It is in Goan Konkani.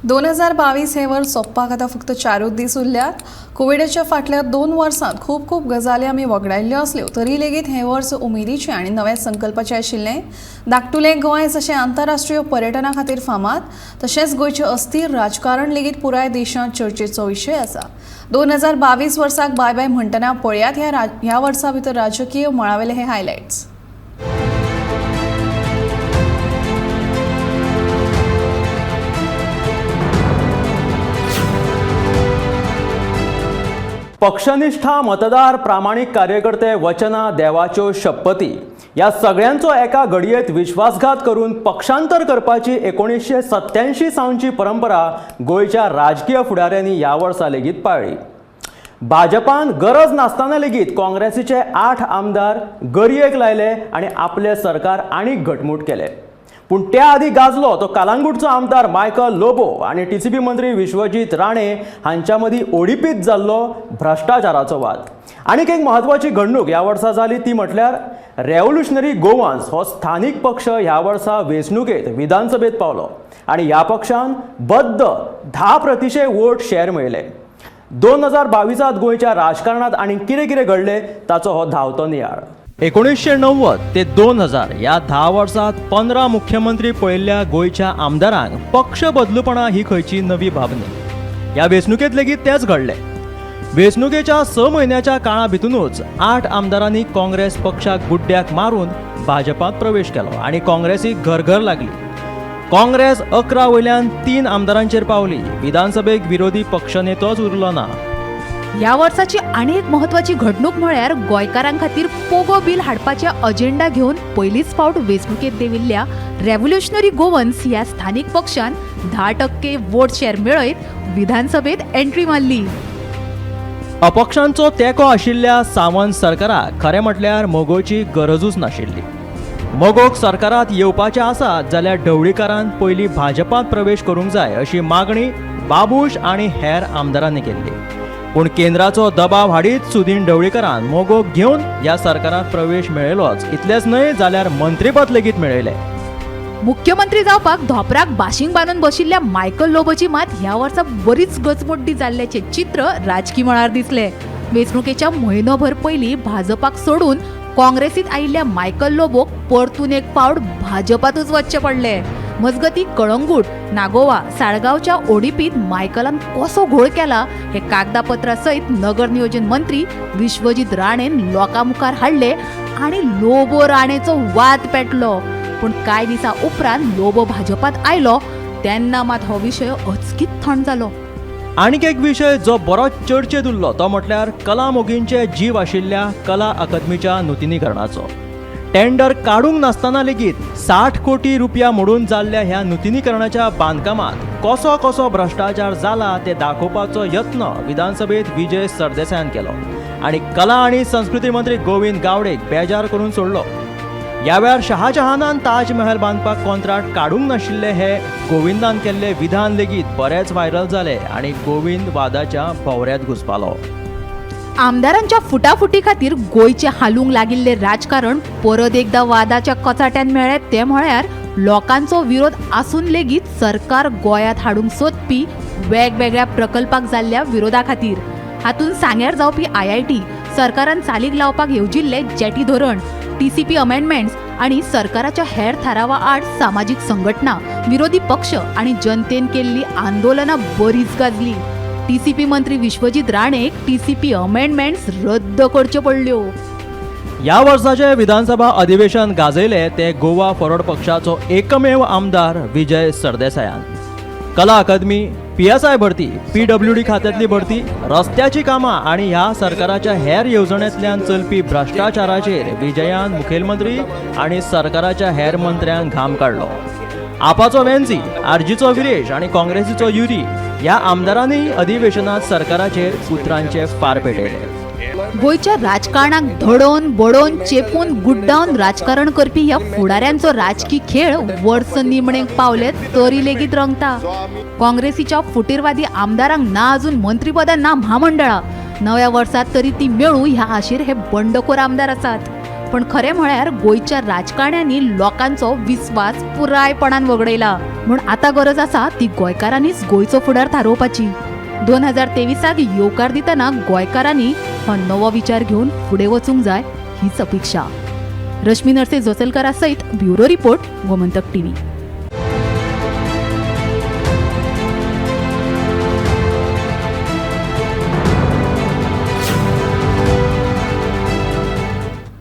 2022 हें वर्स सोंपपाक आतां फक्त 4 दीस उरल्यात. कोविडाच्या फाटल्या 2 वर्सांत खूब खूब गजाली आमी वगडायल्ल्यो आसल्यो तरी लेगीत हें वर्स उमेदीचें आनी नव्या संकल्पाचें आशिल्लें. धाकटुलें गोंय जशें आंतरराष्ट्रीय पर्यटना खातीर फामाद तशेंच गोंयचें अस्थिर राजकारण लेगीत पुराय देशांत चर्चेचो विशय आसा. 2022 वर्साक बाय बाय म्हणटना पळयात ह्या वर्सा भितर राजकीय मळावेले हे हायलायट्स. पक्षनिष्ठा मतदार प्रामाणीक कार्यकर्ते वचना देवाच्यो शपथी ह्या सगळ्यांचो एका घडयेत विश्वासघात करून पक्षांतर करपाची 1987 सावनची परंपरा गोंयच्या राजकीय फुडाऱ्यांनी ह्या वर्सा लेगीत पाळ्ळी. भाजपान गरज नासतना लेगीत काँग्रेसीचे 8 आमदार गरयेक लायले आनी आपलें सरकार आनीक घटमूट केलें. पूण त्या आदी गाजलो तो कालांगूटचो आमदार मायकल लोबो आनी टीसीपी मंत्री विश्वजीत राणे हांच्या मदीं ओडीपीत जाल्लो भ्रश्टाचाराचो वाद. आनीक एक म्हत्वाची घडणूक ह्या वर्सा जाली ती म्हटल्यार रेव्होल्युशनरी गोवान्स हो स्थानीक पक्ष ह्या वर्सा वेंचणुकेंत विधानसभेत पावलो आनी ह्या पक्षान बद्द 10% वोट शेअर मेळयले. 2022 गोंयच्या राजकारणांत आनी कितें कितें घडलें ताचो हो धांवतो नियाळ. 1990 ते 2000 ह्या 10 वर्सांत 15 मुख्यमंत्री पळयल्ल्या गोंयच्या आमदारांक पक्ष बदलूपणा ही खंयची नवी बाब न्ही. ह्या वेंचणुकेंत लेगीत तेंच घडलें. वेंचणुकेच्या 6 म्हयन्याच्या काळा भितरूच 8 आमदारांनी काँग्रेस पक्षाक गुड्ड्याक मारून भाजपांत प्रवेश केलो आनी काँग्रेसीक घरघर लागली. काँग्रेस 11 वयल्यान 3 आमदारांचेर पावली. विधानसभेक विरोधी पक्षनेतोच उरलो ना. ह्या वर्साची आनी एक म्हत्वाची घडणूक म्हळ्यार गोंयकारां खातीर पोगो बील हाडपाचे अजेंडा घेवन पयलीच फावट वेंचणुकेंत देविल्ल्या रेव्होल्युशनरी गोवन्स ह्या स्थानीक पक्षान 10% वोट शेअर मेळयत विधानसभेत एंट्री मारली. अपक्षांचो तेंको आशिल्ल्या सावंत सरकाराक खरें म्हटल्यार मगोची गरजूच नाशिल्ली. मगोक सरकारांत येवपाचें आसा जाल्यार ढवळीकारान पयलीं भाजपांत प्रवेश करूंक जाय अशी मागणी बाबूश आनी हेर आमदारांनी केल्ली. पूण केंद्राचो दबाव हाडीत सुदीन ढवळीकारान मगोक घेवन ह्या सरकारांत प्रवेश मेळयलोच, इतलेंच न्हय जाल्यार मंत्रीपद लेगीत मेळयलें. मुख्यमंत्री जावपाक धोपराक बाशींग बांदून बशिल्ल्या मायकल लोबोची मात ह्या वर्सा बरीच गचमोड्डी जाल्ल्याचें चित्र राजकी मळार दिसलें. वेंचणुकेच्या म्हयनोभर पयलीं भाजपाक सोडून काँग्रेसीत आयिल्ल्या मायकल लोबोक परतून एक फावट भाजपांतूच वचचें पडलें. मजगती कळंगूट, नागोवा, साळगांवच्या ओडीपीत मायकलान कसो घोळ केला हे कागदापत्रा सयत नगर नियोजन मंत्री विश्वजीत राणेन लोकां मुखार हाडले आनी लोबो राणेचो वाद पेटलो. पूण कांय दिसां उपरांत लोबो भाजपांत आयलो तेन्ना मात हो विशय अचकीत थंड जालो. आनीक एक विशय जो बरोच चर्चेत उरलो तो म्हटल्यार कला मोगींचे जीव आशिल्ल्या कला अकादमीच्या नुतनीकरणाचो. टेंडर काडूंक नासतना लेगीत 60 कोटी रुपया मोडून जाल्ल्या ह्या नुतनीकरणाच्या बांदकामांत कसो कसो भ्रश्टाचार जाला ते दाखोवपाचो यत्न विधानसभेत विजय सरदेसायान केलो आनी कला आनी संस्कृती मंत्री गोविंद गावडेक बेजार करून सोडलो. ह्या वेळार शहाजहानान ताजमहल बांदपाक कॉन्ट्राक्ट काडूंक नाशिल्ले हे गोविंदान केल्ले विधान लेगीत बरेंच व्हायरल जाले आनी गोविंद वादाच्या भोंवऱ्यांत घुसपालो. आमदारांच्या फुटाफुटी खातीर गोंयचें हालूंक लागिल्लें राजकारण परत एकदां वादाच्या कचाट्यान मेळ्ळें तें म्हळ्यार लोकांचो विरोध आसून लेगीत सरकार गोंयांत हाडूंक सोदपी वेगवेगळ्या प्रकल्पाक जाल्ल्या विरोधा खातीर. हातूंत सांग्यार जावपी IIT, सरकारान चालीक लावपाक येवजिल्लें जेटी धोरण, TCP अमेंडमेंट्स आनी सरकाराच्या हेर थारावा आड सामाजीक संघटना, विरोधी पक्ष आनी जनतेन केल्ली आंदोलनां बरीच गाजली. TCP मंत्री विश्वजीत राणेक TCP अमेंडमेंट्स रद्द करच्यो पडल्यो. ह्या वर्साचें विधानसभा अधिवेशन गाजयलें ते गोवा फॉरवर्ड पक्षाचो एकमेव आमदार विजय सरदेसायान. कला अकादमी, PSI भरती, PWD खात्यांतली भरती, रस्त्याची कामां आनी ह्या सरकाराच्या हेर येवजण्यांतल्यान चलपी भ्रश्टाचाराचेर विजयान मुखेलमंत्री आनी सरकाराच्या हेर मंत्र्यांक घाम काडलो. आपाचो वेन्सी, आरजीचो विरेश आनी काँग्रेसीचो युरी ह्या आमदारांनी अधिवेशनात सरकाराचेर उतरांचे फार पेटयले. गोंयच्या राजकारणाक धडोवन बडोवन चेपून गुड्डावन राजकारण करपी ह्या फुडाऱ्यांचो राजकी खेळ वर्स निमणेक पावले तरी लेगीत रंगता. काँग्रेसीच्या फुटीरवादी आमदारांक ना अजून मंत्रीपदां ना म्हामंडळां. नव्या वर्सात तरी ती मेळूं ह्या आशेर हे बंडखोर आमदार आसात. पण खरें म्हळ्यार गोंयच्या राजकारण्यांनी लोकांचो विस्वास पुरायपणान वगडयला. म्हूण आतां गरज आसा ती गोंयकारांनीच गोंयचो फुडार थारोवपाची. 2023 येवकार दितना गोंयकारांनी हो नवो विचार घेवन फुडें वचूंक जाय हीच अपेक्षा. रश्मी नर्से जोसलकरा सयत ब्युरो रिपोर्ट, गोमंतक टीव्ही.